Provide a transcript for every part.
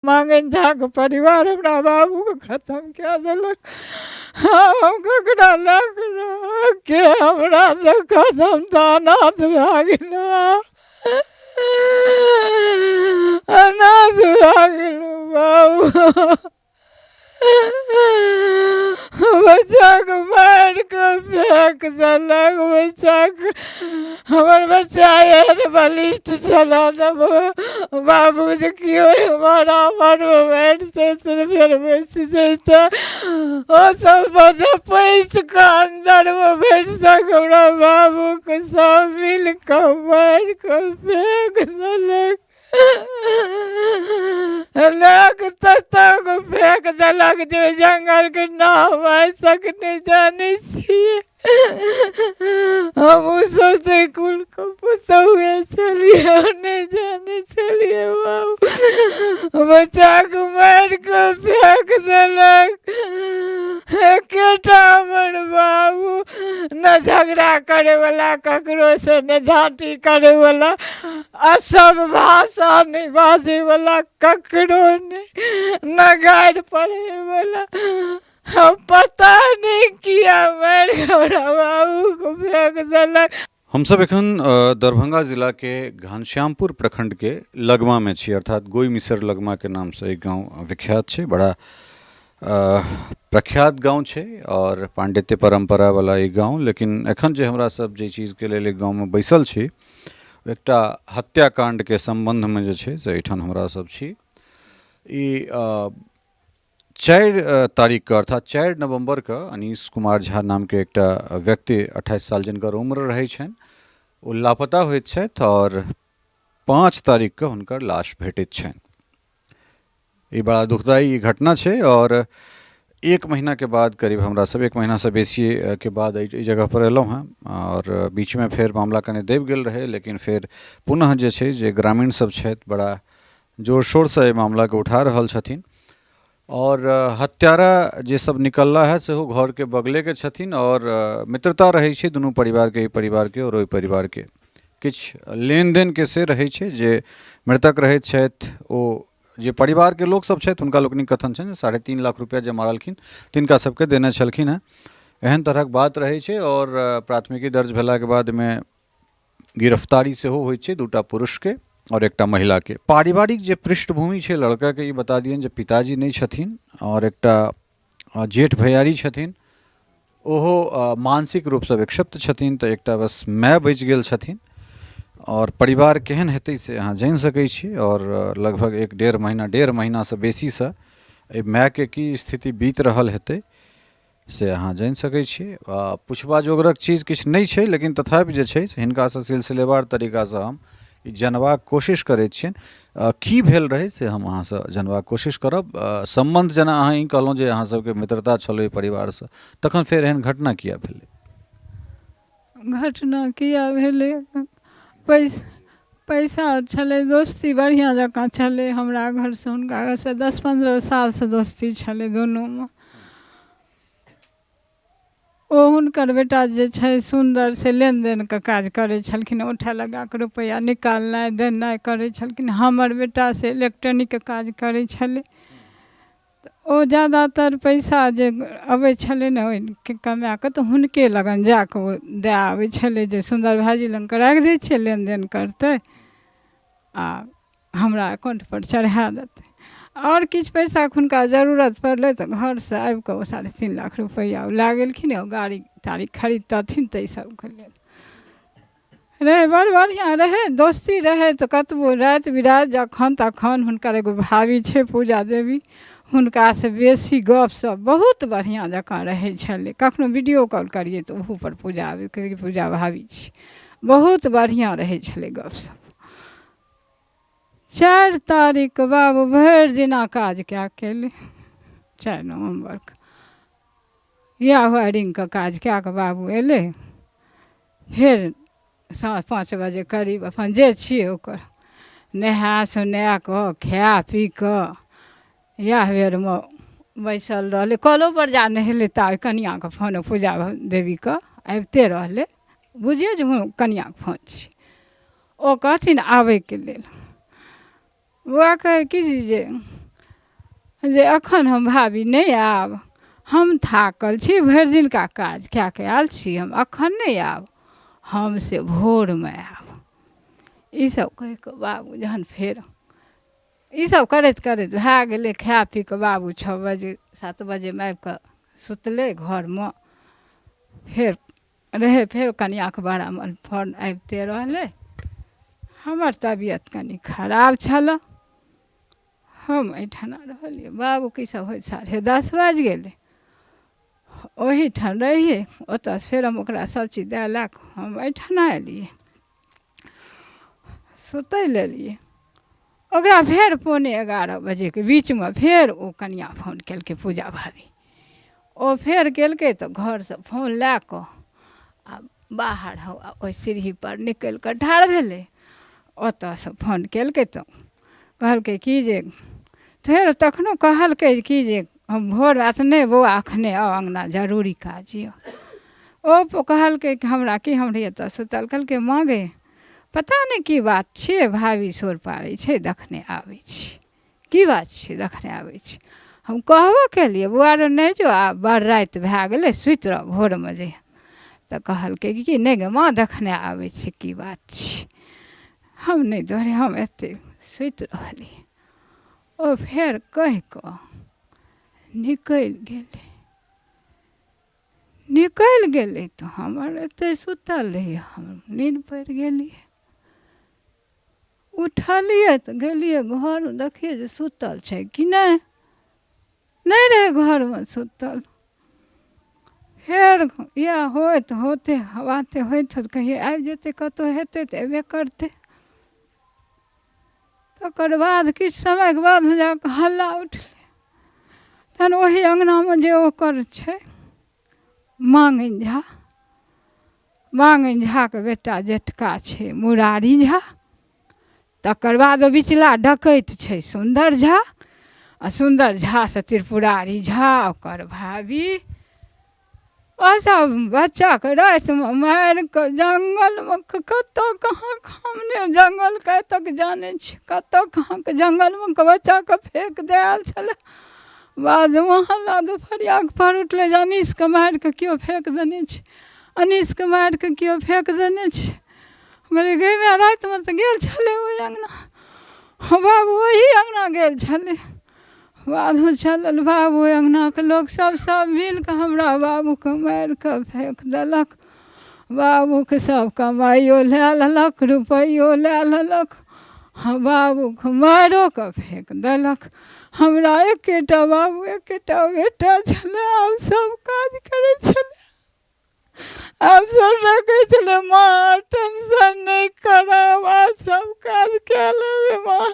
मांगन झाके परिवार हमरा बाबूके खतम कए देलक। हम ककरा लऽ कऽ रहब, के हमरा देखत? हम तऽ अनाथ भए गेलहुँ, अनाथ भए गेलहुँ बाबू। बच्चाके मारि कऽ फेक देलक बच्चाके। हमर बच्चा एहन बलिष्ठ छलए ने बाबू जे केओ एम्हर आम्हरमे मारितै तऽ फेर बचि जैतै। ओसभ पैसि कऽ अन्दरमे भरिसक हमरा बाबूके सभ मिलि कऽ मारि कऽ फेक देलक। लोक ततक फेक देलक जे जंगलके नाम आइ तक नहि जानै छियै। हमहूँ सोचै कुलके पुतहुए छलियै, नहि जानै छलियै बाबू। बच्चाके मारि कऽ फेक देलक। एकेटा हमर बाबू, ने झगड़ा करैवला ककरोसँ, ने झाँटी करैवला, आ सब भाषा नहि बाजैवला ककरो नहि, ने गारि पढ़ैवला। हम पता नहि किया मारि हमरा बाबूके फेक देलक। हमसब एखन दरभंगा जिलाके घनश्यामपुर प्रखंडके लगमामे छी, अर्थात गोई मिसर लगमाके नामसँ ई गाँव विख्यात छै। बड़ा प्रख्यात गाँव छै आओर पाण्डित्य परम्परावला ई गाँव। लेकिन एखन जे हमरा सब जाहि चीजके लेल एहि गाँवमे बैसल छी, एकटा हत्याकाण्डके सम्बन्धमे जे छै से एहिठाम हमरा सब छी। ई 4 तारीखके अर्थात 4 नवम्बरके अनीश कुमार झा नामके एकटा व्यक्ति, 28 साल जिनकर उम्र रहै छनि, ओ लापता होइत छथि आओर 5 तारीखके हुनकर लाश भेटैत छनि। ई बड़ा दुखदायी ई घटना छै आओर एक महीनाके बाद करीब हमरा सब एक महीनासँ बेसीके बाद एहि जगहपर एलहुँ हँ आओर बीचमे फेर मामला कने दबि गेल रहै, लेकिन फेर पुनः जे छै जे ग्रामीण सब छथि बड़ा जोर शोरसँ एहि मामलाके उठा रहल छथिन आओर हत्यारा जे सब निकलला है सेहो घरके बगलेके छथिन आओर मित्रता रहै छै दुनू परिवारके, एहि परिवारके आओर ओहि परिवारके। किछु लेनदेनके से रहै छै। जे मृतक रहैत छथि ओ जे परिवारके लोकसभ छथि हुनका लोकनिक कथन छनि जे 3.5 लाख रुपैआ जे मारलखिन तिनका सबके देने छलखिन हेँ। एहन तरहक बात रहै छै आओर प्राथमिकी दर्ज भेलाके बादमे गिरफ्तारी सेहो होइ छै 2टा पुरुषके आओर एकटा महिलाके। पारिवारिक जे पृष्ठभूमि छै लड़काके, ई बता दियनि जे पिताजी नहि छथिन आओर एकटा जेठ भैयारी छथिन, ओहो मानसिक रूपसँ विक्षिप्त छथिन, तऽ एकटा बस माय बचि गेल छथिन आओर परिवार केहन हेतै से अहाँ जानि सकै छी। आओर लगभग एक डेढ़ महीना, डेढ़ महीनासँ बेसीसँ एहि मायके की स्थिति बीत रहल हेतै से अहाँ जानि सकै छी। पुछबा जोगरक चीज किछु नहि छै, लेकिन तथापि जे छै से हिनकासँ सिलसिलेवार तरीकासँ हम ई जनबाक कोशिश करै छियनि। की भेल रहै से हम अहाँसँ जनबाक कोशिश करब। सम्बन्ध जेना अहाँ ई कहलहुँ जे अहाँ सबके मित्रता छल ओहि परिवारसँ, तखन फेर एहन घटना किया भेलै? घटना किया भेलै? पैसा छलै, दोस्ती बढ़िआँ जकाँ छलै। हमरा घरसँ हुनका घरसँ 10-15 सालसँ दोस्ती छलै दुनूमे। ओ हुनकर बेटा जे छै सुन्दर, से लेनदेनके काज करै छलखिन, औँठा लगा कऽ रुपैआ निकालनाइ देनाइ करै छलखिन। हमर बेटा से इलेक्ट्रॉनिकके काज करै छलै, तऽ ओ जादातर पैसा जे अबै छलै ने ओहि कमाए कऽ, तऽ हुनके लगन जा कऽ ओ दए आबै छलै जे सुन्दर भायजी लगके राखि दै छियै, लेनदेन करतै आ हमरा अकाउंटपर चढ़ा देतै। आओर किछु पैसाके हुनका जरूरत पड़लै तऽ घरसँ आबि कऽ ओ 3.5 लाख रुपैआ ओ लए गेलखिन। ओ गाड़ी ताड़ी खरीदतथिन ताहि सबके लेल रहै। बड़ बढ़िआँ रहै, दोस्ती रहै, तऽ कतबो राति बिराति जखन तखन हुनकर एगो भाभी छै पूजा देवी, हुनकासँ बेसी गपशप बहुत बढ़िआँ जकाँ रहै छलै। कखनो वीडियो कॉल करियै तऽ ओहूपर पूजा आबै, कहै पूजा भाभी छी। बहुत बढ़िआँ रहै छलै गपशप। 4 तारीखके बाबू भरि दिना काज कए कऽ अयलै, 4 नवम्बरके इएह वायरिंगके काज कए कऽ बाबू अयलै। फेर 5:30 बजे करीब अपन जे छियै ओकर नहा सोना कऽ खा पी कऽ इएह बेरमे बैसल रहलै। कलोपर जा नहेलै ता कनिआँके फोन पूजा देवीके आबिते रहलै। बुझियौ जे कनिआँके फोन छियै। ओ कहथिन आबैके लेल। बौआ कहै कि जे जे एखन हम भाभी नहि आयब, हम थाकल छी, भरि दिनका काज कए कऽ आयल छी, हम एखन नहि आयब, हम से भोरमे आयब। ईसब कहि कऽ बाबू जहन फेर ईसब करैत करैत भए गेलै। खाए पी कऽ बाबू 6 बजे 7 बजेमे आबि कऽ सुतलै घरमे। फेर रहै, फेर कनिआँके बड़ा फोन आबिते रहलै। हमर तबियत कनि खराब छलऽ, हम एहिठाम रहलियै। बाबूके ईसब होइत 10:30 बाजि गेलै। ओहीठाम रहियै, ओतऽसँ फेर हम ओकरा सबचीज दए लए कऽ हम एहिठाम एलियै, सुतय लए एलियै। ओकरा फेर 10:45 बजेके बीचमे फेर ओ कनिआँ फोन केलकै, पूजा भाभी। ओ फेर केलकै तऽ घरसँ फोन लए कऽ आ बाहर हौ ओहि सीढ़ीपर निकलि कऽ ठाढ़ भेलै। ओतऽसँ फोन केलकै तऽ कहलकै की जे फेर तखनो कहलकै की जे हम भोर राति नहि बौआ, एखने आउ अङ्गना, जरूरी काज यऽ। ओ कहलकै कि हमरा की हम रहियै तऽ सुतल। कहलकै माँ गे, पता नहि की बात छियै, भाभी शोर पारै छै, देखने आबै छी की बात छियै, देखने आबै छी। हम कहबो केलियै, बौआ रे नहि जो, आब बड़ राति भए गेलै, सुति रह, भोरमे जइहे। तऽ कहलकै कि नहि गे माँ, देखने आबै छी की बात छियै। हम नहि दोहरे, हम एतै सुति रहलियै। ओ फेर कहि कऽ निकलि गेलै। निकलि गेलै तऽ हमर एतै सुतल रहियै, हम नीन पड़ि गेलियै। उठलियै तऽ गेलियै घरमे, देखियै जे सुतल छै कि नहि। नहि रहै घरमे सुतल। फेर इएह होइत होते बाते होइत होइत कहियो आबि जेतै, कतहु हेतै तऽ अयबे करतै। तकर बाद किछु समयके बादमे जा कऽ हल्ला उठलै। तहन ओही अङ्गनामे जे ओकर छै माँगनि झा, माँगनि झाके बेटा जेठका छै मुरारी झा। तकर बाद ओ बिचला डकैत छै सुन्दर झा, आ सुन्दर झासँ त्रिपुरारी झा ओकर भाभी। ओसभ बच्चाके रातिमे मारि कऽ जङ्गलमे कतऽ कहाँ हम नहि जङ्गलके आइ तक जानै छी, कतऽ कहाँके जङ्गलमे के बच्चाके फेक दए आयल छलै। बादमे हल्ला दुपहरियाके पहर उठलै जे अनीसके मारि कऽ केओ फेक देने छै, अनीसके मारि कऽ केओ फेक देने छै। हम कहलियै गे माय, रातिमे तऽ गेल छलै ओहि अङ्गना, बाबू ओही अङ्गना गेल छलै। बादमे चलल बाबू अङ्गनाके लोकसभ सभ मिलि कऽ हमरा बाबूके मारि कऽ फेक देलक। बाबूके सभ कमाइयो लए लेलक, रुपैओ लए लेलक, आ बाबूके मारिओ कऽ फेक देलक। हमरा एकेटा बाबू एकेटा बेटा छलै, आब सभ काज करै छलै। आब सब कहै छलै माँ टेंशन नहि करब, आब सब काज कए लेबै माँ।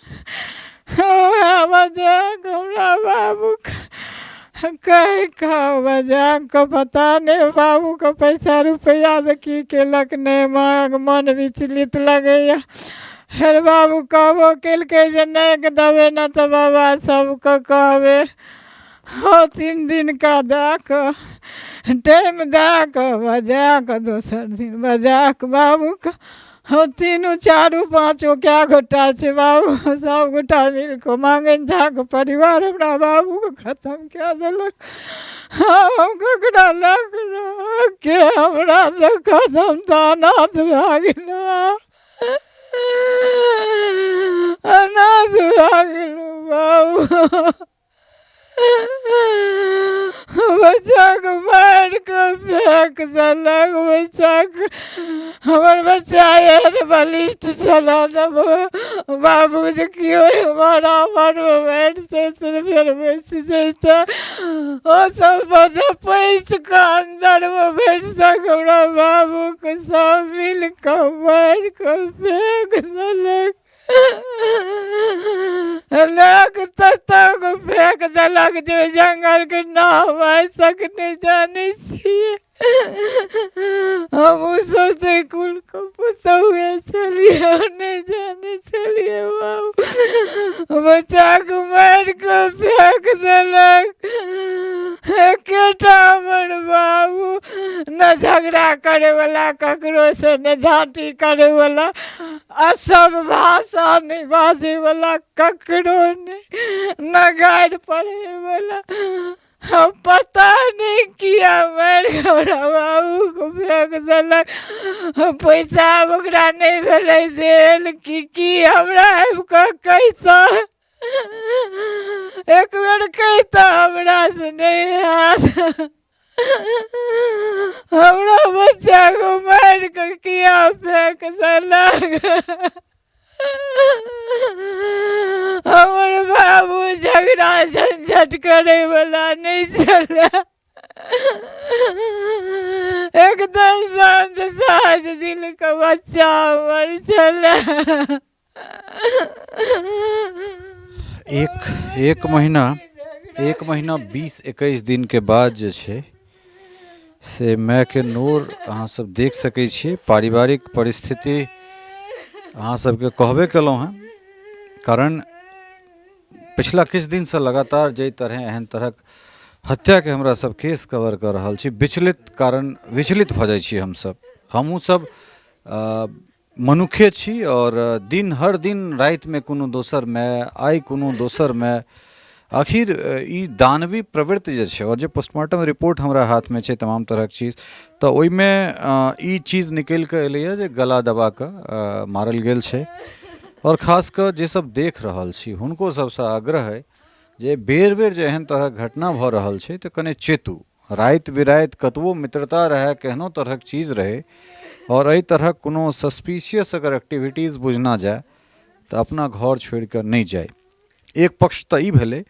उएह बजाकऽ हमरा बाबूके कहि कऽ बजाकऽ पता नहि बाबूके पैसा रुपैआ से की केलक नहि, माँके मन विचलित लगैए। फेर बाबू कहबो केलकै जे नहि देबै ने तऽ बाबा सबके कहबै। हँ, 3 दिनका दए कऽ टाइम दए कऽ बजा कऽ दोसर दिन बजा कऽ बाबूके, हँ, तीनू चारू पाँचो कए गोटा छै बाबू, सभ गोटा मिल कऽ माँगैन झाके परिवार हमरा बाबूके खतम कए देलक। हँ, हम ककरा लऽ कऽ रहब, के हमरा देखत? हम तऽ अनाथ भए गेलहुँ, अनाथ भए गेलहुँ बाबू। बच्चाके मारि कऽ फेक देलक बच्चाके। हमर बच्चा एहन बलिष्ठ छलए ने बाबू जे केओ एम्हर आम्हरमे मारि दैत फेर बचि जैतै। ओसभ पैसि कऽ अन्दरमे भरिसक हमरा बाबूके सभ मिलि कऽ मारि कऽ फेक देलक। लोक ततक फेक देलक जे जंगलके नाम आइ तक नहि जानै छियै। हमहूँ सोचै कुलके पुतहुए छलियै, नहि जानै छलियै बाबू। बच्चाके मारि कऽ फेक देलक। एकेटा हमर बाबू ने झगड़ा करैवला ककरोसँ, ने झाँटी करैवला, असभ भाषा नहि बाजैवला, ककरो नहि, ने गारि पढ़ैवला। हम पता नहि किया मारि कऽ हमरा बाबूके फेक देलक। पैसा आब ओकरा नहि भेलै देल कि की, हमरा आबि कऽ कहितऽ, एक बेर कहितऽ, हमरासँ नहि हैत। हमरा बच्चाके मारि कऽ किया फेक देलक? हमर बाबू झगड़ा झंझट करैवला नहि छलै, एकदम शान्त सहज दिलके बच्चा हमर छलै। एक महीना, एक महीना 20-21 दिनके बाद जे छै से मायके नोर अहाँ सब देख सकै छियै। पारिवारिक परिस्थिति अहाँ सबके कहबे केलहुँ हेँ, कारण पिछला किछु दिनसँ लगातार जाहि तरहे एहन तरहक हत्याके हमरा सब केस कवर कऽ रहल छी, विचलित, कारण विचलित भऽ जाइ छी हमसब। हमहूँ सब मनुखे छी आओर दिन हर दिन रातिमे कोनो दोसर माय, आइ कोनो दोसर माय। आखिर ई दानवी प्रवृत्ति जे छै, आओर जे पोस्टमार्टम रिपोर्ट हमरा हाथमे छै, तमाम तरहक चीज, तऽ ओहिमे ई चीज निकलि कऽ एलैए जे गला दबा कऽ मारल गेल छै। आओर खास कऽ जे सब देख रहल छी हुनको सबसँ आग्रह अइ जे बेर बेर जे एहन तरहक घटना भऽ रहल छै तऽ कने चेतू। राति बिराति कतबो मित्रता रहए, केहनो तरहक चीज रहै, आओर एहि तरहक कोनो सस्पिशियस अगर एक्टिविटीज बुझना जाय तऽ अपना घर छोड़ि कऽ नहि जाइ। एक पक्ष तऽ ई भेलै,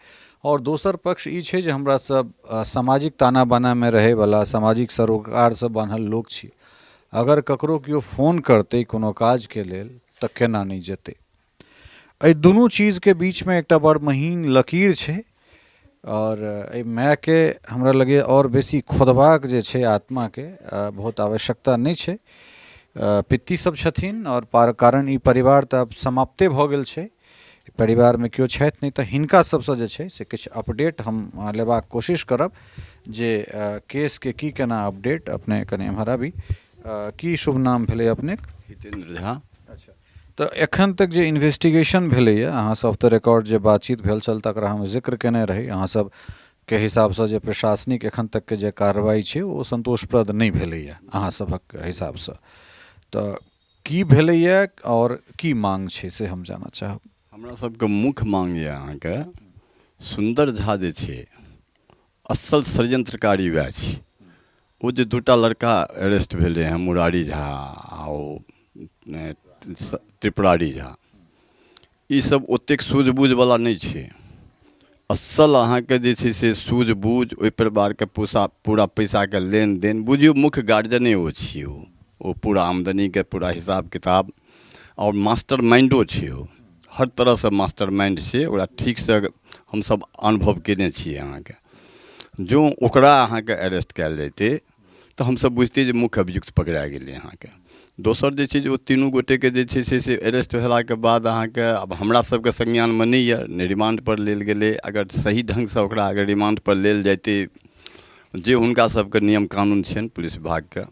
आओर दोसर पक्ष ई छै जे हमरा सब सामाजिक ताना बानामे रहैवला, सामाजिक सरोकारसँ बान्हल लोक छी। अगर ककरो केओ फोन करतै कोनो काजके लेल तऽ केना नहि जेतै? एहि दुनू चीजके बीचमे एकटा बड़ महीन लकीर छै, आओर एहि मायके हमरा लगैए आओर बेसी खोदबाक जे छै आत्माके बहुत आवश्यकता नहि छै। पित्ती सब छथिन, आओर पार कारण ई परिवार तऽ आब समाप्ते भऽ गेल छै, परिवारमे केओ छथि नहि, तऽ हिनका सबसँ जे छै से किछु अपडेट हम लेबाक कोशिश करब जे केसके की केना अपडेट। अपने कनि एम्हर आबी। की शुभ नाम भेलै अपनेक? हितेन्द्र झा। अच्छा, तऽ एखन तक जे इन्वेस्टिगेशन भेलैए, अहाँ सब तऽ रिकॉर्ड जे बातचीत भेल छल तकरा हम जिक्र केने रही, अहाँ सबके हिसाबसँ जे प्रशासनिक एखन तकके जे कार्रवाइ छै ओ सन्तोषप्रद नहि भेलैए अहाँ सभक हिसाबसँ, तऽ की भेलैए आओर की मांग छै से हम जानऽ चाहब। हमरा सबके मुख्य मांग यऽ अहाँके सुन्दर झा जे छै असल षड्यंत्रकारी वएह छै। ओ जे दूटा लड़का अरेस्ट भेलै हँ, मुरारी झा आ ओ त्रिपुरारी झा, ई सब ओतेक सूझबूझवला नहि छै। असल अहाँके जे छै से सूझबूझ, ओहि परिवारके पूसा पूरा पैसाके लेनदेन बुझियौ मुख्य गार्जियने ओ छियै। ओ पूरा आमदनीके पूरा हिसाब किताब आओर मास्टर माइंडो छै। ओ हर तरहसँ मास्टर माइंड छै। ओकरा ठीकसँ हमसभ अनुभव कयने छियै। अहाँके जँ ओकरा अहाँके अरेस्ट कयल जैतै तऽ हमसभ बुझतियै जे मुख्य अभियुक्त पकड़ा गेलै। अहाँके दोसर जे छै जे ओ तीनू गोटेके जे छै से अरेस्ट भेलाके बाद अहाँके आब हमरा सभके संज्ञानमे नहि यऽ, नहि रिमांडपर लेल गेलै। अगर सही ढङ्गसँ ओकरा अगर रिमांडपर लेल जैतै, जे हुनका सभके नियम कानून छनि पुलिस विभागके,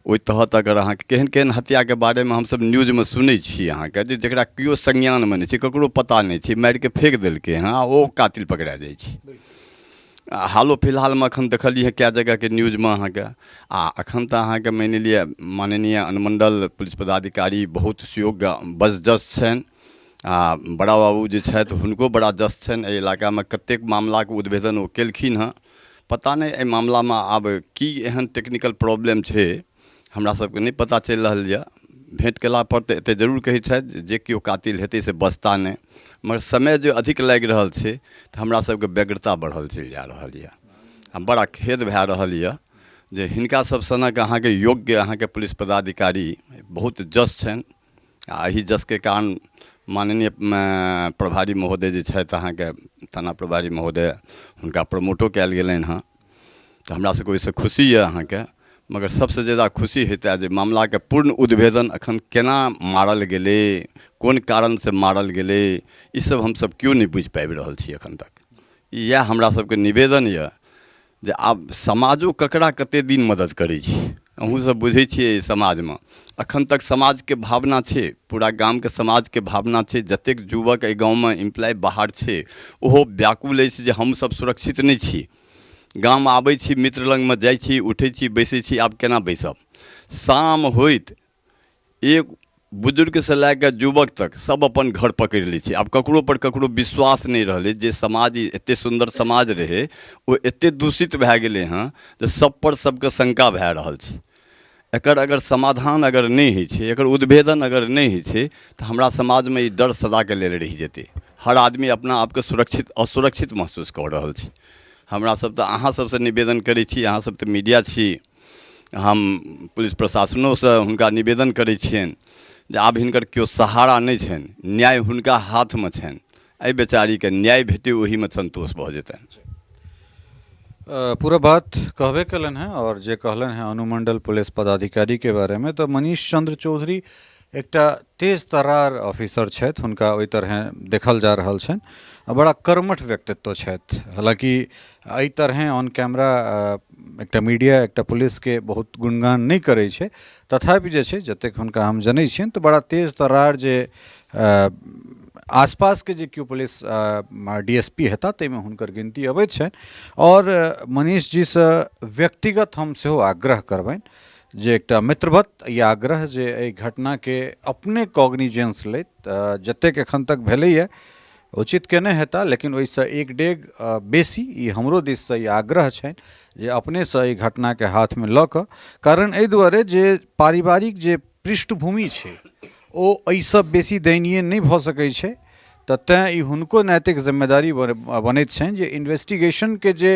ओहि तहत अगर अहाँके केहन केहन हत्याके बारेमे हमसभ न्यूजमे सुनै छी अहाँके, जे जकरा केओ संज्ञानमे नहि छै, ककरो पता नहि छै, मारिके फेक देलकै हँ, आ ओ कातिल पकड़ा जाइ छै। आ हालो फिलहालमे एखन देखलियै हँ कए जगहके न्यूजमे अहाँके। आ एखन तऽ अहाँके मानि लिअ माननीय अनुमण्डल पुलिस पदाधिकारी बहुत सुयोग्य बजजस छनि, आ बड़ा बाबू जे छथि हुनको बड़ा जस छनि। एहि इलाकामे कतेक मामलाके उद्भेदन ओ केलखिन हँ। पता नहि एहि मामलामे आब की एहन टेक्निकल प्रॉब्लम छै, हमरा सबके नहि पता चलि रहल यऽ। भेँट कयलापर तऽ एतेक जरूर कहै छथि जे केओ कातिल हेतै से बचता नहि, मगर समय जे अधिक लागि रहल छै तऽ हमरा सबके व्यग्रता बढ़ल चलि जा रहल यऽ, आ बड़ा खेद भए रहल यऽ जे हिनका सब सनक अहाँके योग्य अहाँके पुलिस पदाधिकारी बहुत जस छनि। आ एहि जसके कारण माननीय प्रभारी महोदय जे छथि अहाँके थाना प्रभारी महोदय, हुनका प्रमोटो कयल गेलनि हँ, तऽ हमरा सबके ओहिसँ खुशी यऽ अहाँके। मगर सबसँ ज्यादा खुशी होइतए जे मामलाके पूर्ण उद्भेदन, एखन केना मारल गेलै, कोन कारणसँ मारल गेलै, ईसब हमसब केओ नहि बुझि पाबि रहल छी एखन तक। इएह हमरा सबके निवेदन यऽ। जे आब समाजो ककरा कतेक दिन मदद करै छै। अहूँसभ बुझै छियै एहि समाजमे एखन तक समाजके भावना छै, पूरा गामके समाजके भावना छै, जतेक युवक एहि गाममे एम्प्लॉय बाहर छै ओहो व्याकुल अछि जे हमसभ सुरक्षित नहि छी। गाम आबै छी, मित्र लगमे जाइ छी, उठै छी, बैसै छी, आब केना बैसब? शाम होइत एक बुजुर्गसँ लए कऽ युवक तक सब अपन घर पकड़ि लै छै। आब ककरोपर ककरो विश्वास नहि रहलै। जे समाज एतेक सुन्दर समाज रहै ओ एतेक दूषित भए गेलै हँ जे सबपर सबके शङ्का भए रहल छै। एकर अगर समाधान अगर नहि होइ छै, एकर उद्भेदन अगर नहि होइ छै, तऽ हमरा समाजमे ई डर सदाके लेल रहि जेतै। हर आदमी अपना आपके सुरक्षित असुरक्षित महसूस कऽ रहल छै। हमरा सब तऽ अहाँ सबसँ निवेदन करै छी, अहाँ सब तऽ मीडिया छी, हम पुलिस प्रशासनोसँ हुनका निवेदन करै छियनि जे आब हिनकर केओ सहारा नहि छनि, न्याय हुनका हाथमे छनि, एहि बेचारीके न्याय भेटै ओहीमे सन्तोष भऽ जेतनि। पूरा बात कहबे कयलनि हेँ आओर जे कहलनि हेँ अनुमंडल पुलिस पदाधिकारीके बारेमे, तऽ मनीष चंद्र चौधरी एकटा तेज तर्रार ऑफिसर छथि, हुनका ओहि तरहेँ देखल जा रहल छनि आ बड़ा कर्मठ व्यक्तित्व छथि। हालाँकि एहि तरहेँ ऑन कैमरा एकटा मीडिया एकटा पुलिसके बहुत गुणगान नहि करै छै, तथापि जे छै जतेक हुनका हम जनै छियनि तऽ बड़ा तेज तर्रार जे आसपासके जे केओ पुलिस डी एस पी हेताह ताहिमे हुनकर गिनती अबैत छनि। आओर मनीष जीसँ व्यक्तिगत हम सेहो आग्रह करबनि जे एकटा मित्रवत ई आग्रह जे एहि घटनाके अपने कॉग्निजेंस लैत जतेक एखन तक भेलैए उचित केने हेता, लेकिन ओहिसँ एक डेग बेसी ई हमरो दिससँ ई आग्रह छनि जे अपनेसँ एहि घटनाके हाथमे लऽ कऽ, कारण एहि दुआरे जे पारिवारिक जे पृष्ठभूमि छै ओ एहिसँ बेसी दयनीय नहि भऽ सकै छै, तऽ तेँ ई हुनको नैतिक जिम्मेदारी बनैत छनि जे इन्वेस्टिगेशनके जे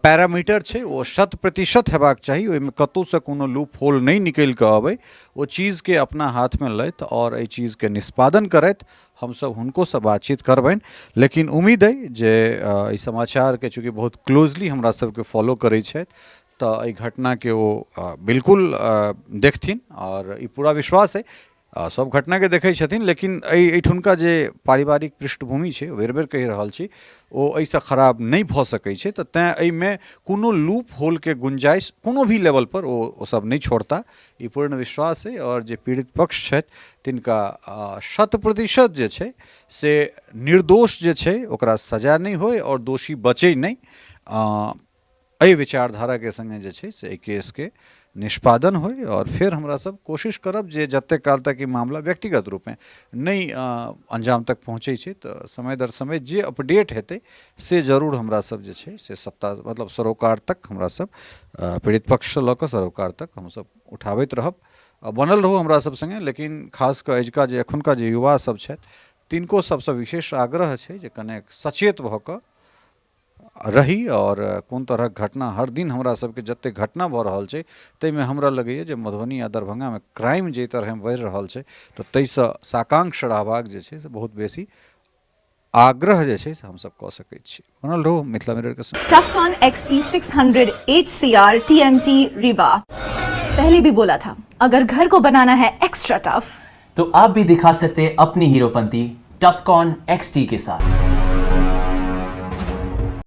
पैरामीटर छै ओ 100% हेबाक चाही, ओहिमे कतहुसँ कोनो लूप होल नहि निकलि कऽ अबै, ओ चीजके अपना हाथमे लैत आओर एहि चीजके निष्पादन करथि। हमसभ हुनकोसँ बातचीत करबनि, लेकिन उम्मीद अइ जे एहि समाचारके चूँकि बहुत क्लोजली हमरा सबके फॉलो करै छथि तऽ एहि घटनाके ओ बिल्कुल देखथिन आओर ई पूरा विश्वास अइ सभ घटनाके देखै छथिन, लेकिन एहिठुनका जे पारिवारिक पृष्ठभूमि छै बेर बेर कहि रहल छी ओ एहिसँ खराब नहि भऽ सकै छै, तऽ तेँ एहिमे कोनो लूप होलके गुंजाइश कोनो भी लेवलपर ओ सब नहि छोड़ता, ई पूर्ण विश्वास अइ। आओर जे पीड़ित पक्ष छथि तिनका 100% जे छै से निर्दोष जे छै ओकरा सजा नहि होइ आओर दोषी बचै नहि, एहि विचारधाराके सङ्गे जे छै से एहि केसके निष्पादन होइ। आओर फेर हमरा सब कोशिश करब जे जतेक काल तक ई मामला व्यक्तिगत रूपेँ नहि अंजाम तक पहुँचै छै तऽ समय दर समय जे अपडेट हेतै से जरूर हमरा सब जे छै से सत्ता मतलब सरोकार तक हमरा सब पीड़ित पक्षसँ लऽ कऽ सरोकार तक हमसब उठाबैत रहब। बनल रहू हमरा सब सङ्गे, लेकिन खास कऽ अजुका जे एखुनका जे युवा सब छथि तिनको सबसँ विशेष आग्रह छै जे कनेक सचेत भऽ कऽ रही आओर कोन तरहक घटना हर दिन हमरा सबके जतेक घटना भऽ रहल छै ताहिमे हमरा लगैए जे मधुबनी आ दरभंगामे क्राइम जाहि तरहे बढ़ि रहल छै तऽ ताहिसँ साकांक्ष रहबाक जे छै से बहुत बेसी आग्रह जे छै से हमसब कऽ सकै छी। बनल रहू मिथिला मिररके संग। Tufcon XT600 HCR TMT Rewa। पहले भी बोला था, अगर घर को बनाना है एक्स्ट्रा टफ तो आप भी दिखा सकते हैं अपनी हीरोपंती टफकॉन XT के साथ।